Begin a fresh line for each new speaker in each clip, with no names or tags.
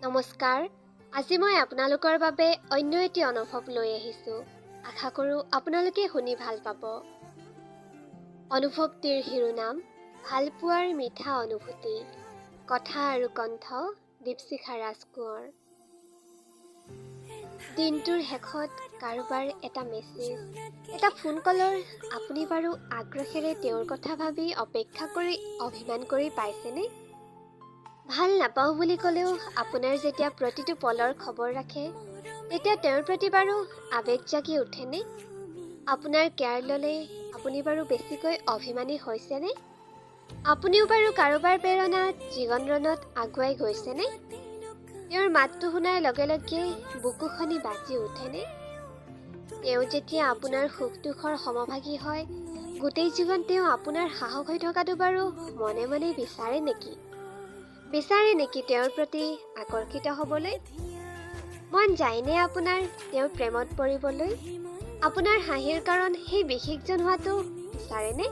নমস্কাৰ, আজি মই আপোনালোকৰ বাবে অন্য এটি অনুভৱ লৈ আহিছোঁ। আশা কৰোঁ আপোনালোকে শুনি ভাল পাব। অনুভৱটিৰ শিৰোনাম ভালপোৱাৰ মিঠা অনুভূতি। কথা আৰু কণ্ঠ দীপশিখা ৰাজকোঁৱৰ। দিনটোৰ শেষত কাৰোবাৰ এটা মেছেজ, এটা ফোন কলৰ আপুনি বাৰু আগ্ৰহেৰে তেওঁৰ কথা ভাবি অপেক্ষা কৰি অভিমান কৰি পাইছেনে? ভাল নাপাওঁ বুলি ক'লেও আপোনাৰ যেতিয়া প্ৰতিটো পলৰ খবৰ ৰাখে, তেতিয়া তেওঁৰ প্ৰতি বাৰু আৱেগ জাগি উঠেনে? আপোনাৰ কেয়াৰ ল'লে আপুনি বাৰু বেছিকৈ অভিমানী হৈছেনে? আপুনিও বাৰু কাৰোবাৰ প্ৰেৰণাত জীৱন ৰণত আগুৱাই গৈছেনে? তেওঁৰ মাতটো শুনাৰ লগে লগে বুকুখনি বাজি উঠেনে? তেওঁ যেতিয়া আপোনাৰ সুখ দুখৰ সমভাগী হয়, গোটেই জীৱন তেওঁ আপোনাৰ সাহস হৈ থকাটো বাৰু মনে মনে বিচাৰে নেকি? বিচাৰে নেকি তেওঁৰ প্ৰতি আকৰ্ষিত হ'বলৈ? মন যায়নে আপোনাৰ তেওঁৰ প্ৰেমত পৰিবলৈ? আপোনাৰ হাঁহিৰ কাৰণ সেই বিশেষজন হোৱাটো বিচাৰেনে?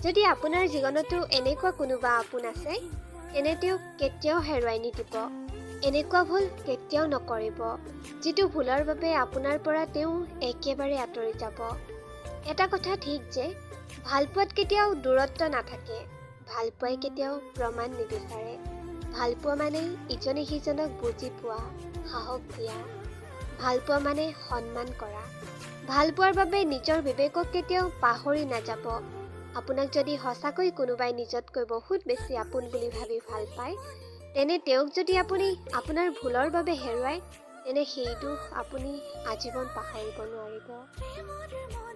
যদি আপোনাৰ জীৱনতো এনেকুৱা কোনোবা আপোন আছে, তেনে তেওঁক কেতিয়াও হেৰুৱাই নিদিব। এনেকুৱা ভুল কেতিয়াও নকৰিব, যিটো ভুলৰ বাবে আপোনাৰ পৰা তেওঁ একেবাৰে আঁতৰি যাব। এটা কথা ঠিক যে ভালপোৱাত কেতিয়াও দূৰত্ব নাথাকে। ভালপোৱাই কেতিয়াও প্ৰমাণ নিবিচাৰে। ভালপোৱা মানে ইজনে সিজনক বুজি পোৱা, সাহস দিয়া। ভালপোৱা মানে সন্মান কৰা। ভালপোৱাৰ বাবে নিজৰ বিবেকক কেতিয়াও পাহৰি নাযাব। আপোনাক যদি সঁচাকৈ কোনোবাই নিজতকৈ বহুত বেছি আপোন বুলি ভাবি ভাল পায়, তেনে তেওঁক যদি আপুনি আপোনাৰ ভুলৰ বাবে হেৰুৱায়, তেনে সেই দুখ আপুনি আজীৱন পাহৰিব নোৱাৰিব।